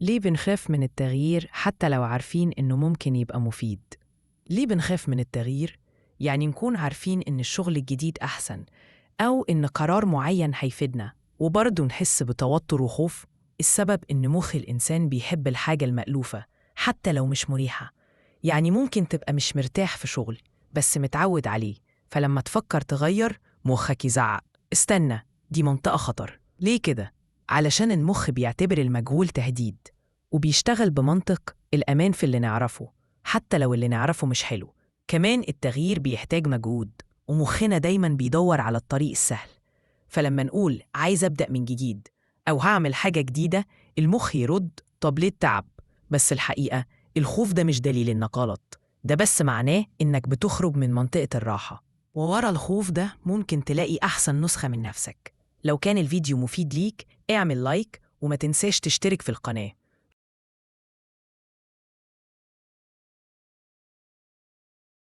ليه بنخاف من التغيير حتى لو عارفين إنه ممكن يبقى مفيد؟ ليه بنخاف من التغيير؟ يعني نكون عارفين إن الشغل الجديد أحسن أو إن قرار معين هيفيدنا، وبرضه نحس بتوتر وخوف. السبب إن مخ الإنسان بيحب الحاجة المألوفة حتى لو مش مريحة. يعني ممكن تبقى مش مرتاح في شغل بس متعود عليه، فلما تفكر تغير مخك يزعق، استنى دي منطقة خطر. ليه كده؟ علشان المخ بيعتبر المجهول تهديد، وبيشتغل بمنطق الأمان في اللي نعرفه حتى لو اللي نعرفه مش حلو. كمان التغيير بيحتاج مجهود، ومخنا دايماً بيدور على الطريق السهل. فلما نقول عايز أبدأ من جديد أو هعمل حاجة جديدة، المخ يرد طب ليه التعب؟ بس الحقيقة الخوف ده مش دليل إنك غلط، ده بس معناه إنك بتخرج من منطقة الراحة، وورا الخوف ده ممكن تلاقي أحسن نسخة من نفسك. لو كان الفيديو مفيد ليك اعمل لايك وما تنساش تشترك في القناة.